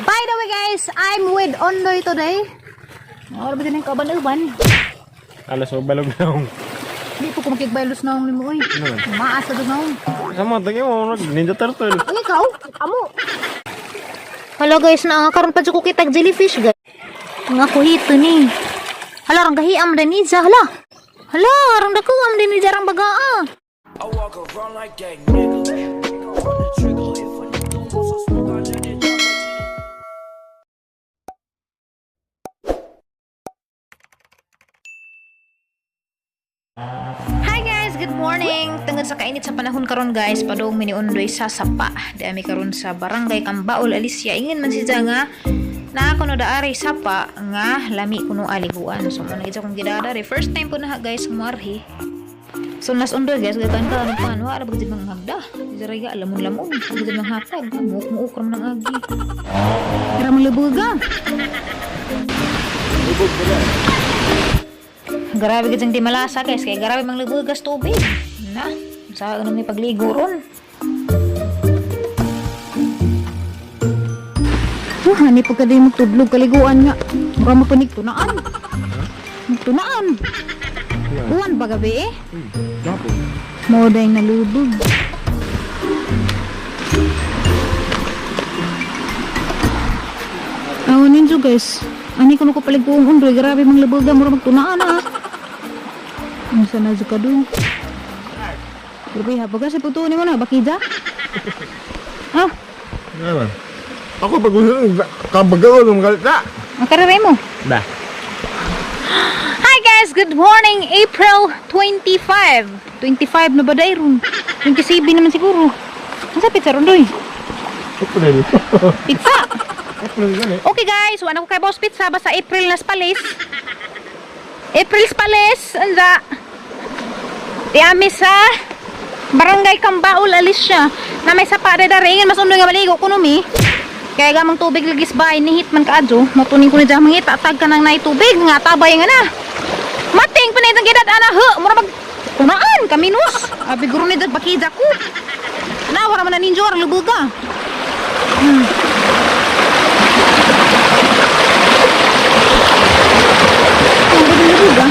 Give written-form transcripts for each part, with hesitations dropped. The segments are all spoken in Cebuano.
By the way guys, I'm with Ondoy today. Ano ba din ang kauban-uban? Alas o balog na akong. Hindi po ko makigbaylos na akong limo oy. Maasa doon akong. Sa mga tingin mo, Ninja Turtle. Ang ikaw? Amo. Hello guys, na karon pa jud ko kitag jellyfish guys. Nga ko hito ni. Hala rang gahiam din ni ja hala. Hala rang dako am din ni ja rang bagaa. I walk around like that nigga. Pull the trigger if a nigga wants some smoke, I let it drop. Hi guys, good morning. Tungod sa kainit sa panahon karon guys, padung mi ni Undoy sa sapa. Dami karon sa Barangay Kambaol, Alicia. Ingin man siya nga naa kuno daari sapa nga lami kuno aliguan. So mo na gid akong gidadari. First time po na ha, guys muarhi. So nas Undoy guys, gatan ka ano pa ano, ara ba gid mang hagda. Dira ga lamon-lamon, gid mang hatag, muok-muok ra man ang agi. Ra man lubuga. Grabe gid di malasa guys, kay grabe mang lubugas tubig. Na, sa ano ni pagligo ron. Wah, hani pagka di magtudlog kaliguan nga. Mura mo panig tunaan. Tunaan. Uwan ba gabi eh? Gapo. Mo dayng nalubog. Aw ninjo guys. Ani kuno ko paliguong undoy, grabe mang lubog mura magtunaan ah. Unsa na jud ka do? Grabe ha, baga sa puto ni mo na bakida. Ah, Naman. Ako pag gusto kabagaw ng galit na. ang karere mo. Ba. Hi guys, good morning. April 25. 25 na ba day ron? 27 naman siguro. Ang sa pizza ron doy? April. Pizza. April gani. Okay guys, wala ko kay Boss Pizza basta April nas palis. April palis, anza. Di ami sa Barangay Kambaol Alicia na may sapa de daringan mas undo nga maligo kuno mi. Kaya gamang tubig ligis ba nihit man kaadyo. Matuning ko ni dyan mangita tag ka nang nay tubig nga tabay nga na. Mating pa na itong gidad ana he mura mag kunaan kaminus. Abi guro ni dag bakida ko. Na wala man na ninjo ang lubuga. Ang lubuga.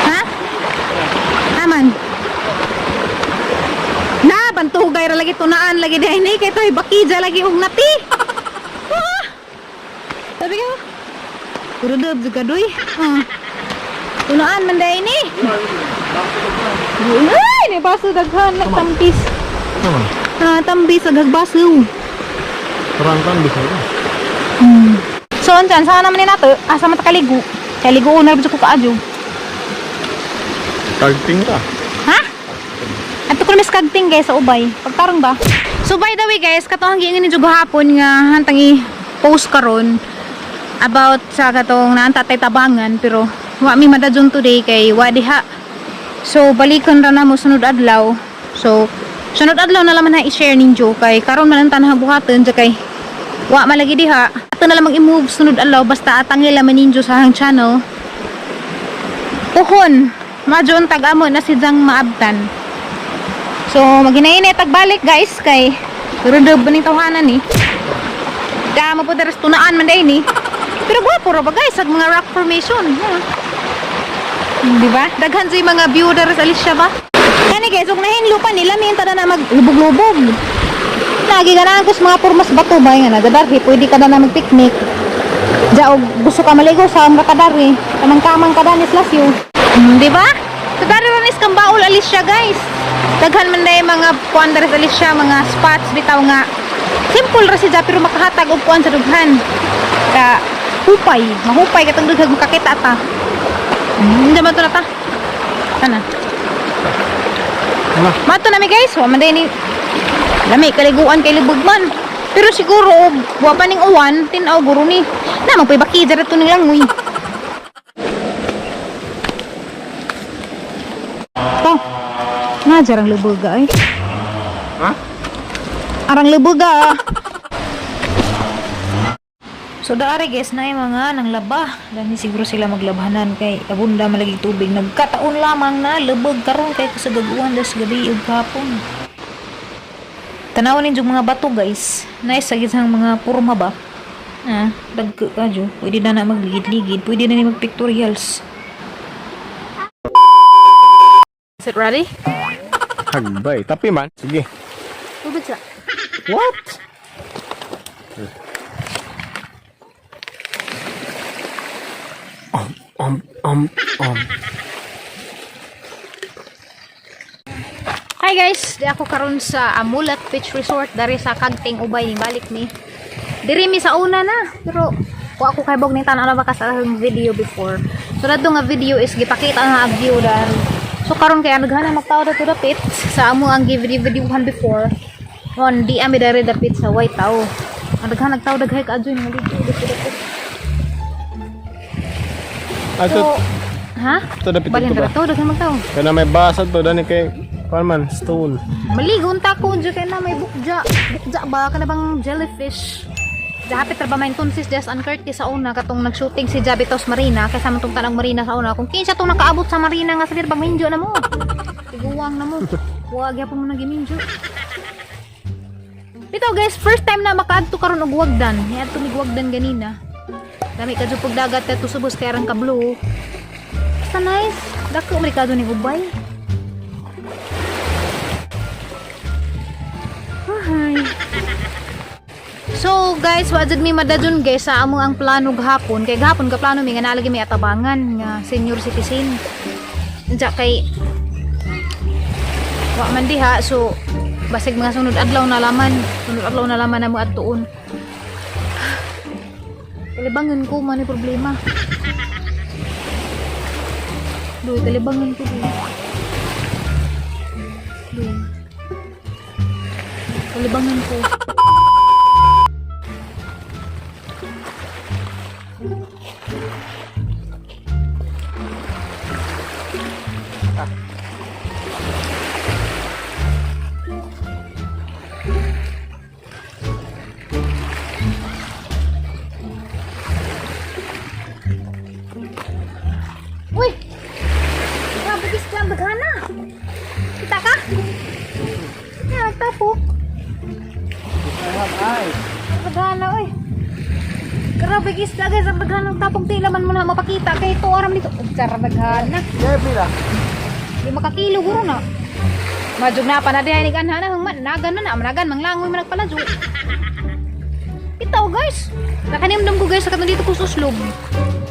Ha? Aman. Na bantugay ra lagi tunaan lagi di ni kay toy bakija lagi og nati. Ah! Sabi ka. Puro dub juga doy. Ah. Tunaan man dai ni. Ay, ni baso daghan nagtambis. Naman. Ah, tambis daghang baso. Terangkan bisa ka. So, unsan sana naman ni nato, asa man ta kaligo? Kaligo na ra ko kaadyo. Tagting ka. Ha? Ato ko namis kagting guys sa ubay. Pagtarong ba? So by the way guys, katong giingin ninyo gahapon nga hantang i-post karon about sa katong naan tatay tabangan pero wa mi madadyon today kay wa diha. So balikon ra namo sunod adlaw. So sunod adlaw na laman na i-share ninyo kay karon man ang tanahang buhaton dya kay wa malagi diha. Ato na lamang i-move sunod adlaw basta atangil laman ninyo sa hang channel. Puhon, madyon tag-amo na si Jang maabtan. So, maginainit tagbalik guys kay pero ba ning tawhanan ni. Damo po daras tunaan man day ni. Pero gwapo ra ba guys ag mga rock formation. Ha? Di ba? Daghan sa mga view daras Alicia ba? Kani guys, ug nahinlo pa nila minta na na maglubog-lubog. Lagi ganahan ko sa mga purmas bato ba nga nagadarhi, pwede ka na na mag-picnic. Ja og gusto ka maligo sa mga kadari, kamang-kamang ka danis lasyo. Di ba? So dari ra nis Kambaol Alicia guys. Daghan man day mga kuan dari sa Alicia, mga spots bitaw nga simple ra siya pero makahatag og kuan sa dughan. Ka hupay, mahupay katong dughag makakita ta. Hindi man to na ta. Ana. Wala. Mato na mi guys, wa man day ni lami kaliguan kay libog man. Pero siguro og wa pa ning uwan, tin-aw guro ni. Na magpay baki dira to ning langoy. To. Nga jarang lubuga ay. Ha? Arang lubuga. So daari guys na yung mga nanglaba. Dani siguro sila maglabhanan kay abunda malagi tubig. Nagkataon lamang na lubog karon kay kasagaguan das gabi ug hapon. Tanawan ninyo mga bato, guys. Nice sa gisang mga purma ba? Ah, dagko ka jo. Pwede na na magligid-ligid. Pwede na ni magpictorials. Is it ready? Hagbay. Tapi man. Sige. Tubig sa. What? Um, um, um, um. Hi guys, di ako karon sa Amulat Beach Resort dari sa Kagting Ubay balik ni. Diri mi sa una na, pero wa ako kaybog ni tan-aw na baka sa akong video before. So dadto nga video is gipakita nga ang view dan. So karon kay naghanan magtao dato dapit sa amo ang gi-video-videohan before. Mon di ami dari dapit sa white tao. Ang daghan nagtao daghay ka adyo nga dito dapit dapit. Ah, So, ha? ito dapit Balhin dito ba? ra to daghan magtao. Kaya may basa to. Dani kay, kuan man, stone. Maligon ta ko dyan kay na may bukja. Bukja ba? Kana bang jellyfish? Dahapit ra ba may tunsis des Unkerty sa una katong nag-shooting si Jabitos Marina kaysa man tong tanang Marina sa una kung kinsa tong nakaabot sa Marina nga sa bang minjo na mo. Tiguang na mo. Wa gyapon mo nagiminjo. Bitaw guys, first time na makaadto karon og wagdan. Niadto mig wagdan ganina. Dami ka jud dagat kadto subos kay aran ka blue. Basta nice. Dako man ni ubay. Hi. So guys, wa jud mi madadun guys sa among ang plano gahapon. Kay gahapon ka plano mi nga nalagi mi atabangan nga senior citizen. Unsa kay wa man diha, so basig mga sunod adlaw na laman, sunod adlaw na laman na mo adtuon. Kalibangan ko man ni problema. Duy, kalibangan ko. Duy. Duy. Kalibangan ko. Uy! Grabe guys, dyan, daghana. Kita ka? Kaya nagtapok. Daghana, uy. Grabe guys, guys, ang daghana ng tapok. Di laman mo na mapakita. Kay ito, aram dito. Uy, tsara, daghana. Di makakilo, guro na. Majug na pa na dihay ni ganha na hangman nagan na na managan manglangoy man nagpaladyo. Bitaw guys. Nakanimdam ko guys sa katong dito ko sa Uslob.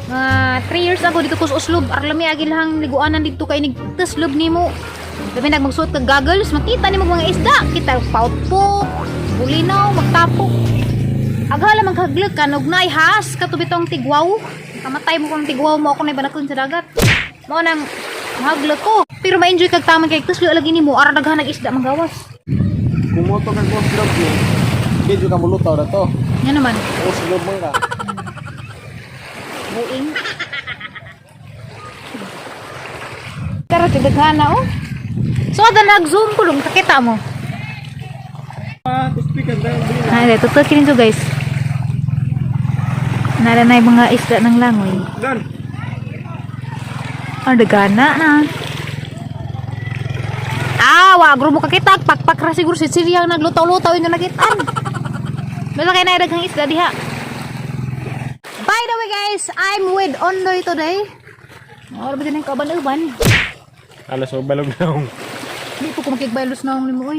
Mga 3 years ago dito ko sa Uslob. Arlami agi lang liguanan dito kay nig tuslob nimo. Labi nag magsuot kag goggles, makita nimo mga isda, kita pautpot, bulinaw, magtapok. Aghala maghaglak ka nog naay has katubitong tigwaw. Kamatay mo kung tigwaw mo ako na banakon sa dagat. Mao nang mahaglak ko. Pero ma-enjoy kag taman kay tuslo lagi nimo ara daghan nag isda manggawas. Kumoto kag oslob ni. Medyo ka mulutaw na to. Nga naman, Oslob man ka. buing. Tara tidaghana oh. So ada nag-zoom ko lung kakita mo. Ah, kuspikan dahil. Ay, tutukin nito guys. Nara na yung mga isda ng langoy. Dan. Ang dagana na. Ah, wa grubo ka kita. Pakpak ra siguro si Siriyang naglutaw-lutaw yun yung nakitaan. Basta kay na daghang isda diha. By the way guys, I'm with Ondoy today. Oro ba din ang kauban-uban? Alas, oh, balog na akong. Hindi po ko makigbaylos na akong limo oy.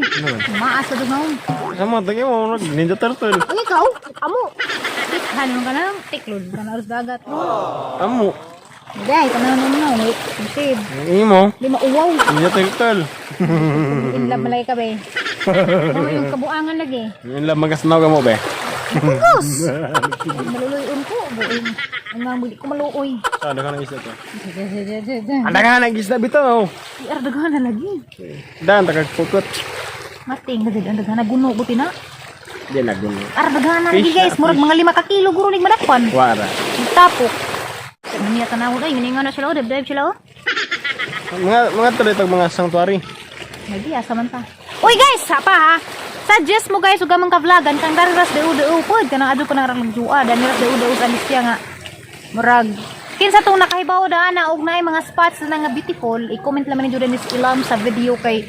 Maasa doon na akong. Sa mga tagi mo, Ninja Turtle. Uy, ikaw? Amo. Tikhan ka na lang. Tiklod ka na aros dagat. Amo. Hindi, ikaw na naman na. Wait, save. Ang imo. Di mauwaw. Ninja Turtle. In love malay ka ba eh. Ano yung kabuangan lagi. Yun lang, magasnaw ka mo, be. Pugos! Maluluyon ko. Buing. Ang nga, muli ko maluoy. Ah, daghang ng isda to. Ang daghang ng isda bitaw. Ar, daghan na lagi. Dan, tagagpukot. Mating, kasi ang daghan na guno. Buti na. Di na guno. Ar, daghan na lagi Fish guys. na, Murag mga 5 ka kilo. Guro nig madakpan. Wara. Tapok. Maniya tanawon. Ay, nga na sila. oh. Dive-dive sila. Oh. Mga tuloy tag mga sanctuary. Lagi, asa man ta. Uy guys, sapa ha. Suggest mo guys, ug amang ka-vlogan kang dari ras deu deu pod kanang adto pa nang rang jua dani ras deu deu sa Alicia nga. Murag kinsa tong nakahibaw da na og naay mga spots na nga beautiful, i-comment laman ninyo din is ilam sa video kay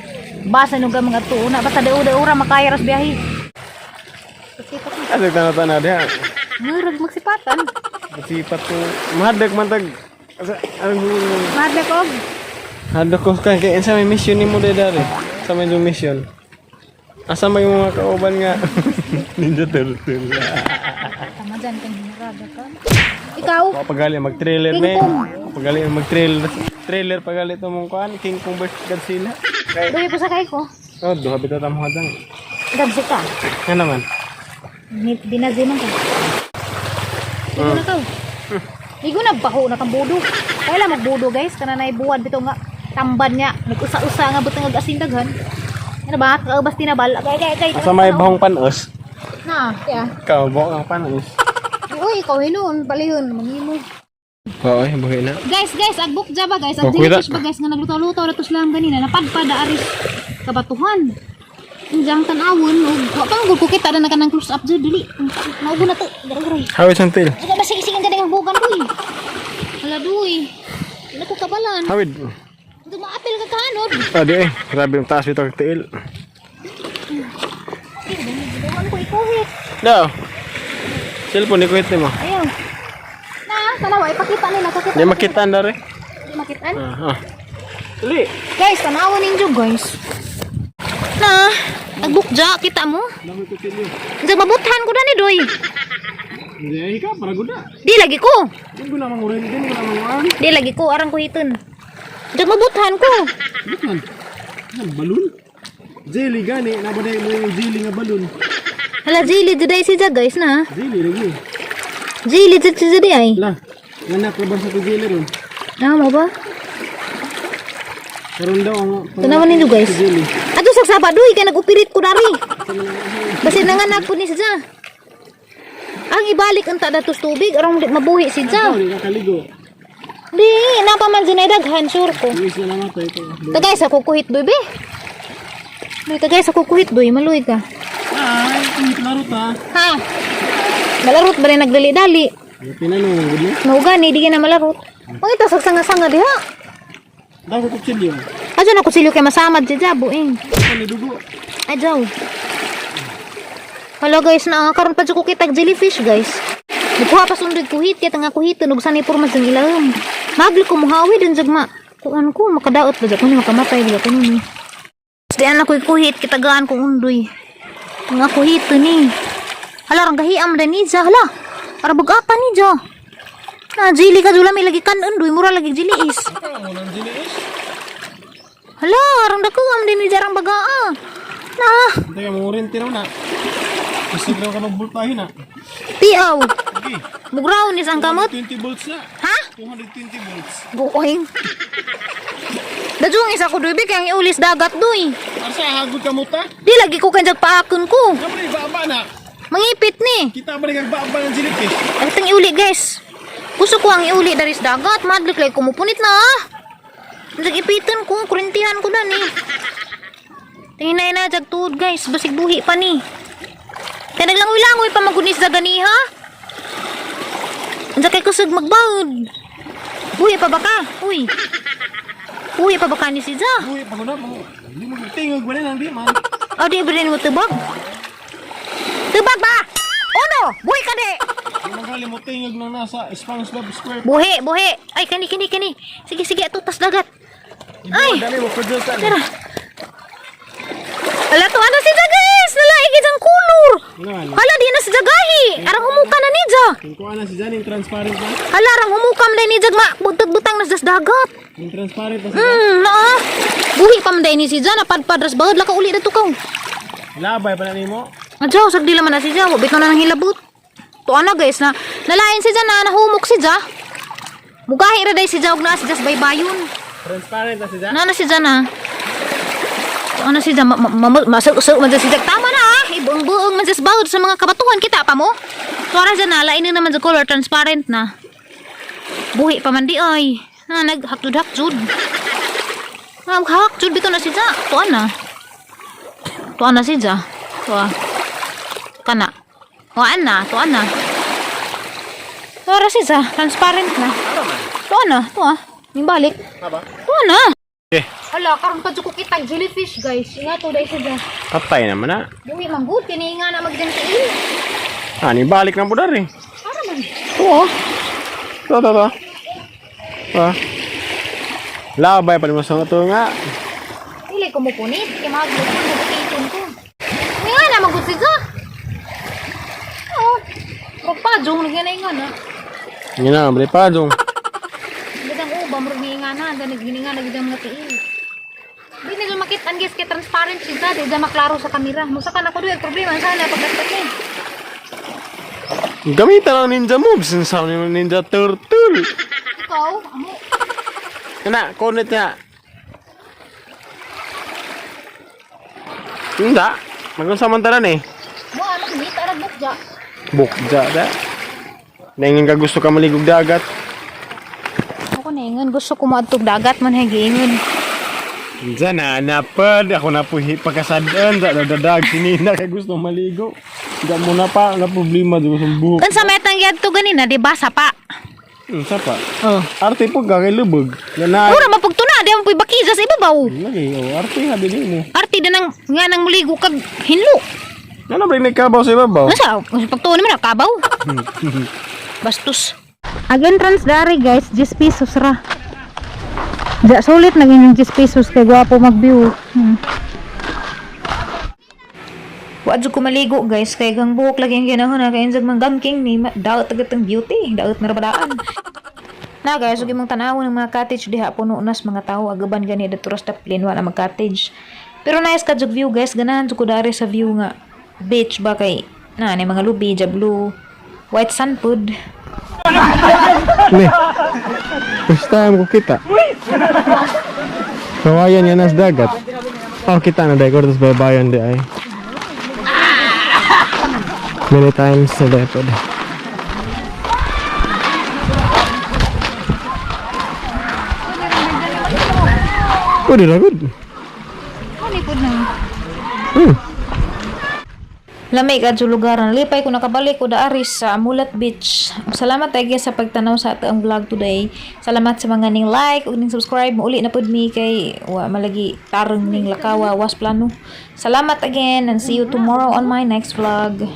Basa nung mga tuuna basta deo-deo ra makaya ras biyahe. Pasipat na. Asa tana-tana diha. Murag magsipatan. Sipat ko. Mahadlok man tag. Asa ang Mahadlok og. Hadlok ko kay kay sa may mission nimo dere dere. Sa may yung mission. Asa may mga kauban nga Ninja Turtle. Tama dyan kang hinaraga ka. Ikaw, Pagali mag-trailer King na eh. Kong. Pagali mag-trailer. Trailer pagali to mong kuan King Kong vs Godzilla. Kay duhi po sa kay ko. oh, duha bitaw ta mo hadang. Gabsi ka. Nga naman. Binazi man ka. Ligo na ka. Ligo na baho na kang budo. Kaya lang magbudo guys, kana na buwan bitaw nga tambad niya. Nag-usa-usa nga butang ag asin daghan. Ano ba? Kaubas tinabal. Kay kay kay. Asa may bahong panos? Na, kaya. Ikaw buo kang panos. Uy, ikaw hinuon, palihon, mangimo. Oo, eh, buhi na. Guys, guys, agbuk ba guys, ang Oh, kuya. jellyfish ba guys nga nagluto-luto na to sila ang ganina, napadpad na aris kabatuhan. Injang tan-awon ug wa pa gud ko kita na kanang close up jud dili. Maugo na to. Garay. Hawit santil. Sige ba sige sige ganing ang bugan duy. Hala duy. Di na ko kabalan. Hawid. Hindi maapil ka kanod. Ah, di eh. Grabe yung taas bitaw kag tiil. Ano ko ikuhit. No. Cellphone ni kuhit nimo. Ayaw. Na, tanawa ipakita nila kakita. Di makita dere. Di makitaan. Ah. Ah. Dali. Guys, tanawan ninyo guys. Na, nagbukja kita mo. Dami ko kilo. Hindi mabuthan ko na ni Doy. Hindi ka para guda. Di lagi ko. Di ko na mangurin, di ko na manguan. Di lagi ko arang kuhiton. Hindi mabuthan ko. Butman. Ano balon? Jelly gani, nabaday mo yung jelly nga balon. Hala jili juday si Ja guys na. Jelly lagi. Jili jud si Juday ay. Lah, nganak ra ba sa ko jelly ron? Tama ba? Karon daw ang Tanawan ninyo guys. Jelly. Ato sa saba doy kay nag-operate ko dari. Basi nanganak ko ni si Ja. Ang ibalik ang tada tos tubig aron di mabuhi si Ja. Ikaw, di ka kaligo. Di, napa man dyan ay daghan sure ko. Luis na namatay ito. Tagay sa kukuhit doy be. Doy tagay sa kukuhit doy maluy ka. Ay, kuhit laro ta. Ha? Malarot ba rin nagdali-dali? Pinanong, gud ni. Maugani, di ka na malarot. Mangita sa sanga-sanga diha. Daw ko kutsilyo. Adyo na kutsilyo kay masamad si Jabo eh. Ano dugo? Adyaw. Hala guys, na karon pa jud ko kitag jellyfish guys. Nikuha pa sunod kuhit kay nga kuhit ug sanay porma sang ilawom. Magli ko muhawi dun jud ma. Kuan ko makadaot ba jud ko ni makamatay ba ko ni. Di ana ko'y kuhit kitagaan kong undoy. Nga kuhit ni. Hala rang gahiam din ni ja hala. Para bug-apa ni ja. Na jili ka jula may lagi kan undoy mura lagi jili is. Hala, arang dakuam din ni jarang bagaa. Na, Teka, mangurin tiraw na. Gusto daw ka magbultahin na. tiaw. Okay. Mugraw ni sang kamot. 20 volts na. Ha? 220 volts. Buoy. Dajung isa ko duy kay ang iulis dagat duy. Arsa, hagod ka mo ta? Di lagi ko kanjag paakon ko. Siyempre, baaba na. Mangipit ni. Kita ba rin ang baaba ng jellyfish? Ay tang iuli guys. Gusto ko ang iuli dari sa dagat. Madlik lay kumupunit na ah. Nag-ipitan ko, kurintihan ko na ni. Tingin na na jag tuod guys, basig buhi pa ni. Kaya naglangoy-langoy pa magunis sa ganiha. Andiyan kay kusog magbaod. Buhi pa ba ka? Uy. Buhi pa ba ka ni si Ja? Uy, pagod na. Hindi mo tingog ba na di man. O di ba rin mo tubag? Tubag ba? Uno! Buhi ka di! Di man gali mo tingog nang nasa SpongeBob Square. Buhi, buhi. Ay, kani, kani, kani. Sige, sige, atutas dagat. Ay! Dali mo produce ano. Tara. Ala to, ano si Ja guys? Nalaigi dyan kulor. Ano ano? Hala, di na si Jagahi. Arang humuka na ni Ja. Kung kuha na si Jan, yung transparent na. Hala, arang humukam na ni Ja. Ma, butang-butang na sa dagat. Yung transparent na si Na. Buhi pa man ni si Ja. Napadpad ras bahad. Laka uli na to kaw. Labay pa na nimo. Adyo, sagdi laman na si Ja. Wabit na nang hilabot. To ana guys, na nalain si Ja na nahumok si Ja. Mugahi ra day si Ja og naa si Ja sa baybayon. Transparent na si Jan. Nana si Ja na. Ano si Ja, ma, man si Ja. Tama na ah. Ibuong-buong man sa bawd sa mga kabatuhan kita pa mo. Tuara dyan na, lain na naman sa color, transparent na. Buhi pa man di ay. Na, naghakjud-hakjud. Naghakjud bito na si Ja. Tuan na. Tuan na si Ja. Tuan. Kana. Tuan na, tuan na. Tuara si Ja, transparent na. Tuan na, tuan. Yung balik. Aba? Tuan na. Eh, Hala, karon pa jud ko kita jellyfish, guys. Inga to dai siya. Patay naman na. Buhi man gud kini nga na magdan sa iyo. Ah, ni balik na po dari. Para man. Oo. To, to, to. Ah. Labay pa ni mo sa to nga. Dili ko mo punit kay magluto ko bukitun ko. Nga na magud siya. Oo. Magpajong lagi na nga na. Nga na, bre pa dong. Gidang uba murag ni nga na, gani gini nga na gid ang mga tiil. Di na jud makit-an, guys, kay transparent siya, di jud maklaro sa kamera. Musa ka na ko duay problema sana pagkatpat ni. Gamitan ang ninja moves sa Ninja Turtle. Ikaw, amo. Kana, kunit na. Hindi. Magunsa man tanan eh. Mo anak ni tarag bukja. Bukja da. Naingin ka gusto ka maligog dagat. Ako na ingon gusto ko moadtog dagat man hay giingon. Diyan na, napad. Ako na po pagkasadaan. Sa dadadag. Sinina ka gusto maligo. Diyan mo na pa. Na problema. Diyan sa buhok. Kan sa metang giadto ganina, di ba sapa? Sapa. Oh. Arte po ka kay lubog. Yan na. Ura mapugtuna, di mo puy bakiza sa ibabaw. Lagi, oh, arte habi din mo. Arte na nang nga nang muligo kag hinlo. Ano ba yung nagkabaw sa ibabaw? Nasa pagtuon naman nakabaw. Bastos. Ag entrance dari, guys, 10 pesos ra. Ja sulit na inyong 10 pesos kay gwapo mag-view. Wa jud ko maligo, guys, kay gang buhok lagi ang ginahon na kay insag manggamking ni daot agad ang beauty, daot na ra badaan. Na guys, ug imong tan-awon ng mga cottage diha puno nas mga tawo agaban gani didto ra sa plane wa na mag cottage. Pero nice ka jud view, guys, ganahan jud ko dari sa view nga beach ba kay na ni mga lubi ja blue white sand pud. Ne. First time ko kita. Kawayan yan as dagat. Oh, kita na dahil tapos babayan di ay. Many times na dahil pwede. Pwede na good. Ano pud na? Lamig adto lugar na lipay ko nakabalik ko daari sa Mulat Beach. Salamat tayo sa pagtanaw sa atong vlog today. Salamat sa mga ning like ug ning subscribe. Muuli na pud mi kay wa malagi tarong ning lakawa was plano. Salamat again and see you tomorrow on my next vlog.